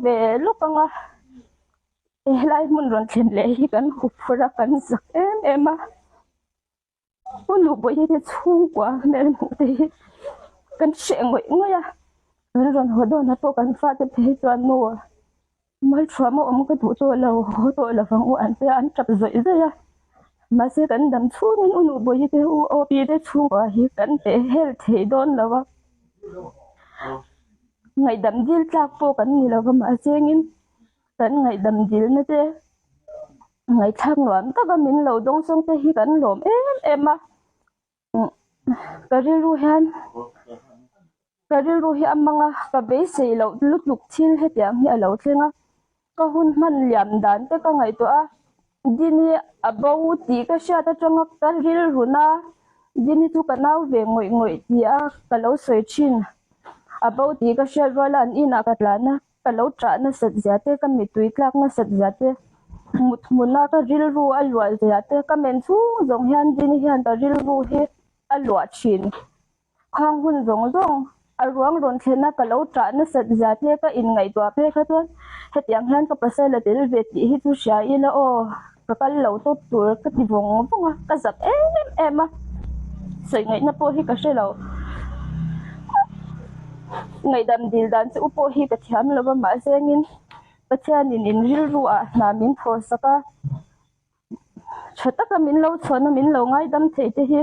ve lawk ang a, helai hmun rawn thlen leh hi kan huphurh a, kan zak em em a. U Nubawihi te chhungkua hmel hmuh te hi kan hreh ngawih ngawih a, kan rawn haw dawnah pawh kan fate phei chuan nu Malthuam a awm ka duh tawh lo, haw tawh lo vang u an tia an tap zawih zawih a, mahse kan dam chhungin U Nubawihi te U Opi te chhungkua hi kan peh hel thei dawn lo a, ngaihdam dil tlak pawh kan ni lo va mahse engin kan ngaihdam dilna te Ngaihthlak nuam taka min lo dawng sawng te hi kan lawm em em a, ka rilru hian ka rilru hi a mang a, ka beisei loh lutuk thil hetiang hi a lo thleng a, ka hun hman liam dan te ka ngaihtuah a, Dini a bo tih ka hriat atanga ka rilru na, Dini chu ka nau ve ngawih ngawih tih a ka lo sawi thin, a bo tih ka hriat rual a an inah ka tlan a. Ka lo ṭah nasat zia te, ka mittui tlak nasat zia te, mut hmuna ka rilru a luah zia te, ka men chhung zawng hian Dini hian ka rilru hi a luah ṭhin. Khang hun zawng zawng a ruang rawn thlena ka lo ṭah nasat zia te ka inngaihtuah phei kha chuan hetiang hian ka pasal a tel ve tih hi chu hria ila aw, ka kal lo tawp tur ka ti vawng vawng a, ka zak em em a, sawi ngaihna pawh hi ka hre lo. Ngaihdam dil dan che u pawh hi ka thiam lo va, mahse engin Pathianin in rilru ah hna min thaw sak a, tha taka min lo chhuahna min lo ngaidam theih te hi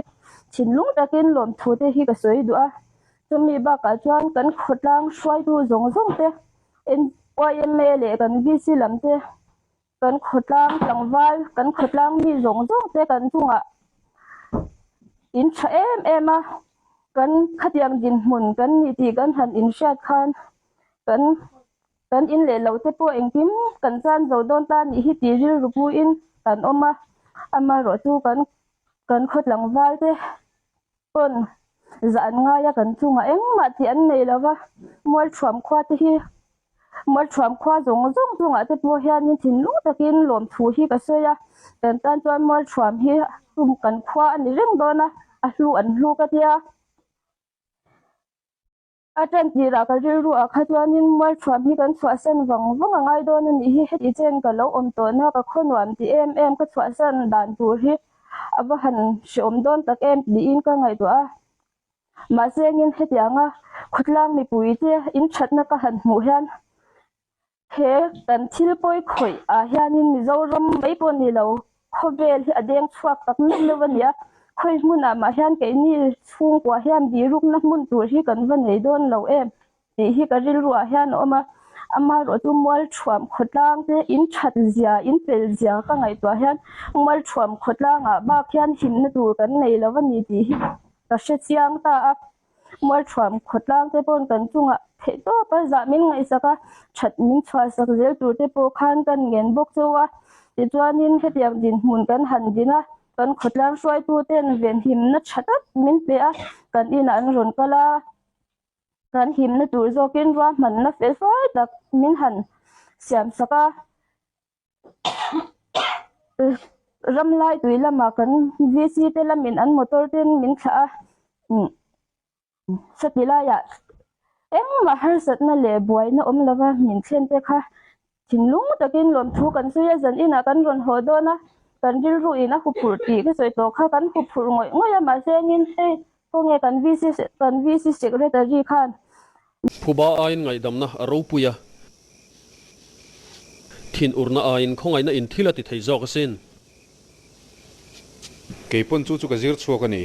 thinlung takin lawmthu te hi ka sawi duh a, chumi bakah chuan kan khawtlang hruaitu zawng zawng te YMA leh kan VC lam te Kan khawtlang tlangval, kan khawtlang mi zawng zawng te kan chungah in tha em em a, kan khatiang dinhmun kan ni tih kan han inhriat khan kan kan in leh lo te pawh engkim kan chan zo dawn ta nih hi tih rilru puiin kan awm a, amaherawh chu kan kan khaw tlangval te pawn zah an ngai a kan chungah engmah tih an nei lo va, Mualthuam khua te hi Mualthuam khua zawng zawng chungah te pawh hianin thinlung takin lawmthu hi ka sawi a, kan tan chuan Mualthuam hi tum kan khua a ni reng dawn a, a hlu an hlu ka tia. A tan tirah ka rilru ah kha chuanin Mualthuam hi kan chhuahsan vang vang a ngai dawn a nih hi, heti chen ka lo awm tawhna ka khaw nuam ti em em ka chhuahsan dan tur hi a va han hreawm dawn tak em tiin ka ngaihtuah a. Mahse engin hetianga khawtlang mipuite inthatna ka han hmuh hian he kan thil pawi khawih ah hianin Mizoram mai pawh ni lo khawvel hi a deng chhuak tak meuh meuh a ni a, khawi hmunah mah hian keini chhungkua hian birukna hmun tur hi kan va nei dawn lo em tih hi ka rilruah hian a awm a, amaherawhchu Mualthuam khawtlang te in that zia, in pel zia ka ngaihtuah hian Mualthuam khawtlangah bak hian himna tur kan nei lo a ni tih hi ka hre chiang ta a, Mualthuam khawtlang te paw'n kan chungah theih tawp a zah min ngaihsak a, that min chhuahsak zel tur te pawh khan kan ngen bawk chauh a, tichuanin hetiang dinhmun kan han din a, kan khawtlang hruaituten venhimna tha tak min pe a, kan inah an rawn kal a. Kan himna tur zawkin ruahmanna fel fai tak min han siam sak a, ramlai tui lamah kan VC te lamin an motor ten min thlah a, sati laiah engmah harsatna leh buaina awm lova min thlen te kha Thinlung takin lawmthu kan sawi a, zan inah kan rawn haw dawn a, kan rilru in a huphurh tih ka sawi tawh kha, kan huphurh ngawih ngawih a, mahse engin hei khawnge kan VC kan VC Secretary khan. Phuba aiin ngaihdamna a ropui a, thinurna aiin khawngaihna in thil a ti thei zawk asin. Kei pawn chu chu ka zir chhuak a ni.